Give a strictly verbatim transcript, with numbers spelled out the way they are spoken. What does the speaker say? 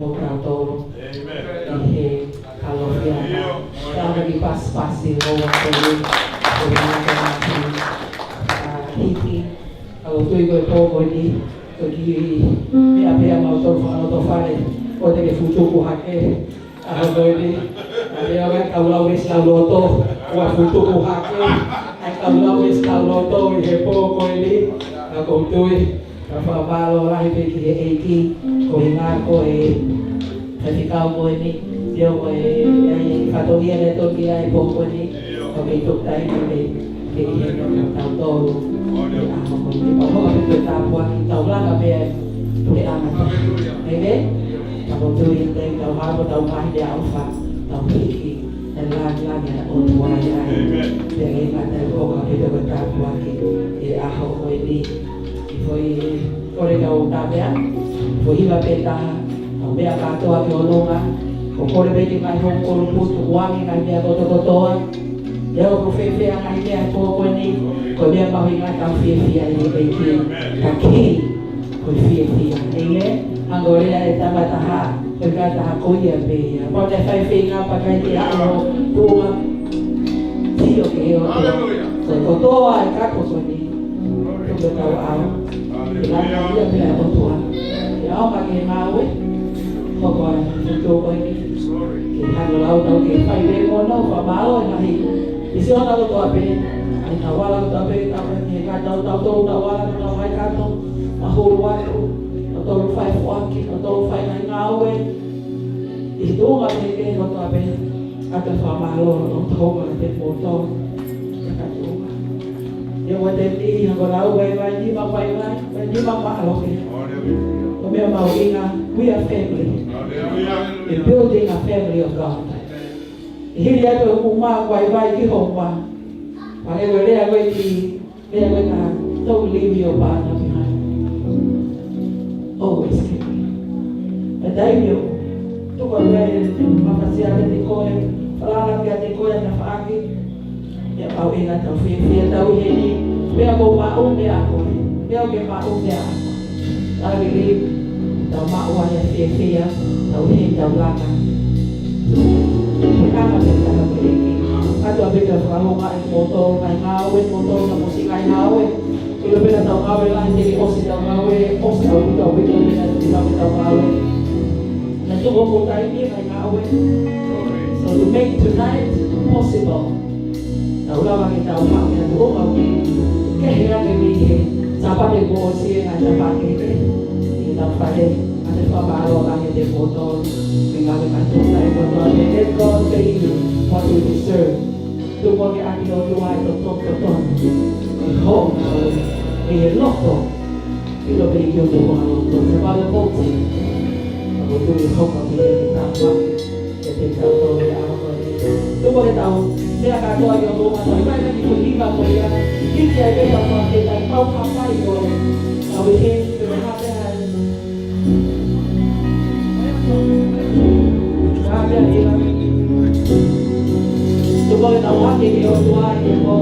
mo tautolu. ʻĒmeni. ʻI he kalofiama. Tau ki pasipasi ʻo ua ko eni. Ko e mata mati. ʻA, hiki. ʻA, ʻoku ou tui ko e pō ko eni. Ko e kiʻi meʻa pē ʻa mautolu fakalotofale. Ko e te ke futuku hake. ʻA, ko eni. ʻA, lea ʻa e kau lau ʻesi lau loto. ʻOua futuku hake. ʻA e kau lau ʻesi lau loto ʻi he pō ko eni. ʻA, ʻoku ou tui. Ka fakamālō lahi pē ki he ʻEiki, ko e ngaahi ko e, ʻa e fekau ko eni, ʻio ko e, ʻa e fatongia ne toki ʻa e pō ko eni, ko e tuku taimi pē, ke ʻi heni mo tautolu, ʻi he ʻaho ko eni. Pea ʻoku pē ko e tāpuaki, tau langa pē ʻa e puleʻanga. ʻĒmeni? Ka ʻoku ou tui te tau hao, tau mahi ʻa e ʻofa, tau hiki, ʻa e langilangi ʻa e ʻOtua ʻi ai. ʻĒmeni. Pea ʻe ngata ʻoku pē ko e tāpuaki, ʻi he ʻaho ko eni. Foʻi kole kau tāpea, foʻi hiva pē taha, kau meʻa kātoa ki ʻolunga, ʻo kole pē ki he ngaahi houʻeiki kulupu, tukuange ngaahi meʻa kotokotoa. ʻIo ʻoku fēfē ʻa e ngaahi meʻa ko eni, ko e meʻa mahuʻinga ke tau fiefia ʻi he ʻEiki, ka ko e kī, ko e fiefia. ʻĒmeni. Hangē ko e lea ʻa e tangata hā, ko e tangata hā ko ia pē ia. Pau te fai feinga pea ʻikai ke aʻu ʻo tuʻunga. Sio ki he ʻOtua. Hallelujah. Ko e kotoa ʻa e kakai ko eni. Tuku ke tau ʻalu. Ke langa ia pē ʻa e ʻOtua. Ke ʻaonga ki he ngāue. Hoko ʻa e feituʻu ko eni. Ke hanga ʻo lau tau ke fai pē mo nau fakamālō ʻi he ngaahi. ʻI siʻonau kotoa pē. ʻA e tau ala kotoa pē, tau pē ke ka tau tau tau tau ala kotoa mai kato. Mahulu atu. Tau tau fai foaki, tau tau fai ngaahi ngāue. ʻI he tuʻunga pē ke kotoa pē. ʻA e fakamālō ʻo tau ma te poto. ʻIo ʻoku te pehē hangē ko e lau vaivai, nima vaivai, nima mālohi. Ko e meʻa mahuʻinga, we are family. We're building a family of God. ʻI he hili atu ʻeku mā vaivai ki hoʻo mā. Pea ʻe lea ko e ki There we are. Don't leave your partner behind. Always keep it. Pea taimi ʻoku tuku atu ai e mafasiʻi kiate koe, falala kiate koe ʻa e tafaʻaki. Pea ʻoku ʻi ai ʻetau fiefia ʻi heni. Pea ʻoku maʻu meʻa koe. Pea ʻoku ke maʻu meʻa koe. Tau liliu, tau maʻu ai e fiefia, tau hei, tau laka. Laka pē taha pē ʻEiki. ʻOatu pē ʻa e fakahoungaʻi moutolu, ngaahi ngāue, moutolu naʻa mo siʻi ngaahi ngāue. ʻIlo pē naʻa tau ngāue lahi, te ke ʻosi ʻetau ngāue, ʻosi ʻetau uta, uta pē naʻa tau ngāue. Naʻa tuku ʻo taimi ngaahi ngāue. So to make tonight possible. Tau lava ke tau maʻu ʻa e tuʻunga ʻoku kehe ange mei he Sāpate kuo ʻosi ʻi he ngaahi tafaʻaki kehekehe. ʻI heʻetau fale, ʻa e fakamālō lahi kiate kimoutolu. Mei he ngaahi kātoa ʻe kotoa pē, let God pay you what you deserve. Tuku ke ʻaki ʻe he ʻOtua ʻa e totonu, totonu. ʻI hoʻo ngāue, ʻi he loto. ʻIlo pē ki hoʻo tuʻunga loto, te vale poti. Ka ko e tuʻi hoko pē ke tau maʻu. Ke te tau tau ia ʻa koe. Tuku ke tau, meʻa kātoa ʻi ʻolunga, tau ʻi ai ʻa e kiʻi hiva ko ia. Hiki ai pē tau pau ke tau pau ka fai ko e. Tau ʻi heni, te u hā pē ai. Hā pē ai. Tuku ke tau hake ki he ʻOtua ʻi he pō.